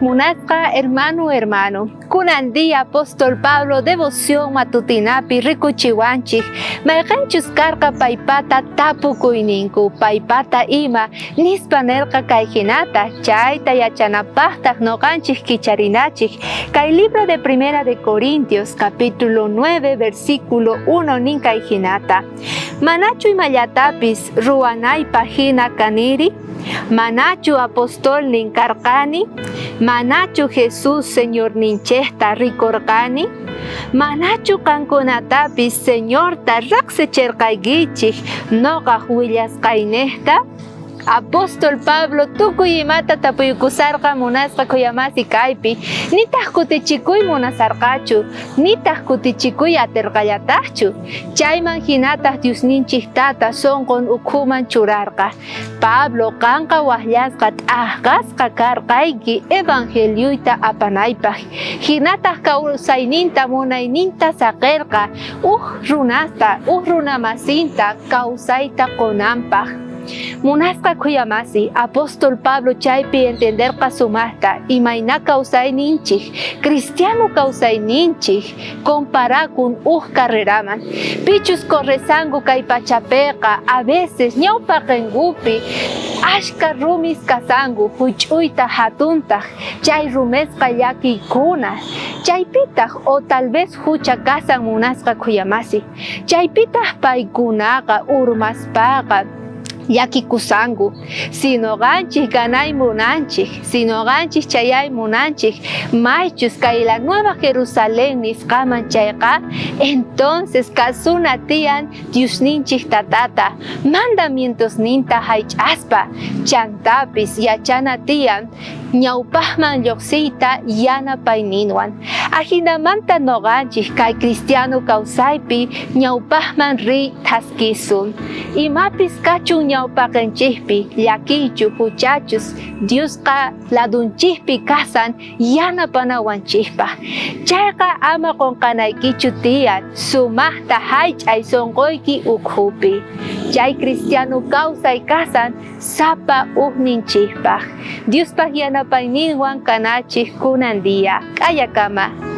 Munasqa hermano, hermano, kunan día apóstol Pablo devoción matutinapi rikuchiwanchik, mayqenchus karqa paypata tapukuyninku, paypata ima, nispa nerqa kay hinata, chayta yachanapajtaj noqanchik kicharinachik. Kay libro de Primera de Corintios, capítulo 9, versículo 1 nin kay hinata. Manachu imallatapis ruwanaypaj jina kaniri? Manachu apostolnin karqani? Manachu Jesús Señorninchejta rikorqani? Manachu qankunatapis Señorta rejsicherqaykichej noqaj willasqaynejta? Apóstol Pablo tukuy imata tapuykusarqa munasqa khuyamasi kaypi, nitaj kutichikuy munasarqachu, nitaj kutichikuy aterqallatajchu. Chayman jinataj Diosninchej Tata sonqon ukhuman churarqa. Pablo, qanqa wajllasqa t'ajqasqa karqayki evangelioyta apanaypaj. Jinataj kawsayninta munayninta saqerqa uj runasta, uj runamasinta kawsayta qonanpaj. Munasqa khuyamasi, apóstol Pablo chaypi entenderqa sumajta imayna kawsayninchej, cristiano kawsayninchej comparakun uj carreraman. Pichus corresanku kay pachapeqa a veces ñawpaqenkupi ashka rumis kasanku juch'uyta jatuntaj, chay rumesqa llakiykuna, chaypitaj o tal vez jucha kasan munasqa khuyamasi. Chaypitaj paykunaqa urmaspaqa llakikusanku. Si noqanchej ganay munanchej, si noqanchej chayay munanchej, maychus kay la Nueva Jerusalén nisqaman chayqa, entonces kasuna tiyan Diosninchej Tatata, mandamientosninta jaych'aspa, chantapis yachana tiyan ñawpajman llojsiyta yanapayninwan. Ajinamanta noqanchej kay cristiano kawsaypi ñawpajman riy thaskisun. Imapis kachun ñawpaqenchejpi, llakiychu, juchachus, Diosqa ladunchejpi kasan yanapanawanchejpaj. Chayqa ama qonqanaykichu tiyan, sumajta jaych'ay sonqoyki ukhupi. Chay cristiano kawsay kasan sapa ujninchejpaj. Diospaj yanapayninwan kanachej kunan día. K'ayakama.